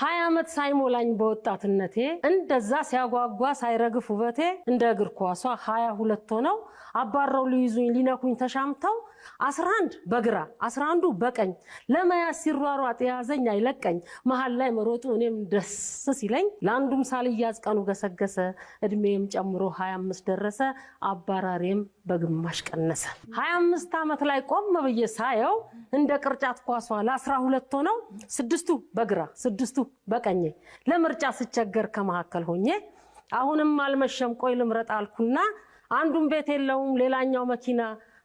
20 ዓመት ሳይሞላኝ በወጣትነቴ እንደዛ ሲያጓጓ ሳይረግፍ ውበቴ፣ እንደ እግር ኳሷ 22 ሆነው አባረው ሊይዙኝ ሊነኩኝ ተሻምተው፣ 11 በግራ 11ዱ በቀኝ ለመያዝ ሲሯሯጥ የያዘኝ አይለቀኝ፣ መሀል ላይ መሮጡ እኔም ደስ ሲለኝ፣ ለአንዱም ሳልያዝ ቀኑ ገሰገሰ፣ እድሜም ጨምሮ 25 ደረሰ፣ አባራሪም በግማሽ ቀነሰ። 25 ዓመት ላይ ቆም ብዬ ሳየው እንደ ቅርጫት ኳሷ ለ12 ሆነው ስድስቱ በግራ ስድስቱ በቀኜ ለምርጫ ስቸገር ከመካከል ሆኜ፣ አሁንም አልመሸም ቆይ ልምረጥ አልኩና፣ አንዱን ቤት የለውም ሌላኛው መኪና፣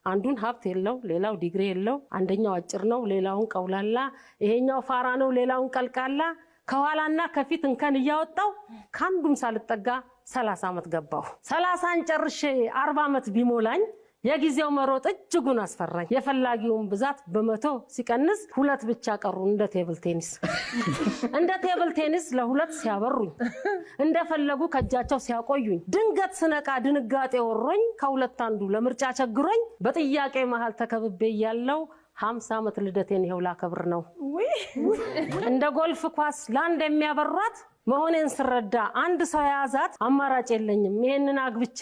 አንዱን ሀብት የለው ሌላው ዲግሪ የለው፣ አንደኛው አጭር ነው ሌላውን ቀውላላ፣ ይሄኛው ፋራ ነው ሌላውን ቀልቃላ፣ ከኋላና ከፊት እንከን እያወጣው ከአንዱም ሳልጠጋ 30 ዓመት ገባሁ። 30ን ጨርሼ 40 ዓመት ቢሞላኝ የጊዜው መሮጥ እጅጉን አስፈራኝ። የፈላጊውን ብዛት በ100 ሲቀንስ ሁለት ብቻ ቀሩ እንደ table tennis። እንደ table tennis ለሁለት ሲያበሩኝ፣ እንደፈለጉ ከእጃቸው ሲያቆዩኝ፣ ድንገት ስነቃ ድንጋጤ ወሮኝ፣ ከሁለት አንዱ ለምርጫ ቸግሮኝ፣ በጥያቄ መሀል ተከብቤ እያለው 50 ዓመት ልደቴን ይኸው ላከብር ነው። እንደ ጎልፍ ኳስ ለአንድ የሚያበሯት መሆኔን ስረዳ አንድ ሰው የያዛት አማራጭ የለኝም፣ ይሄንን አግብቼ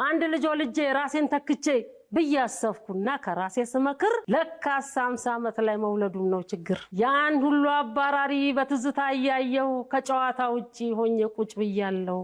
አንድ ልጅ ወልጄ ራሴን ተክቼ ብዬ አሰብኩና ከራሴ ስመክር ለካስ 50 ዓመት ላይ መውለዱም ነው ችግር። ያን ሁሉ አባራሪ በትዝታ እያየው ከጨዋታ ውጪ ሆኜ ቁጭ ብያለሁ።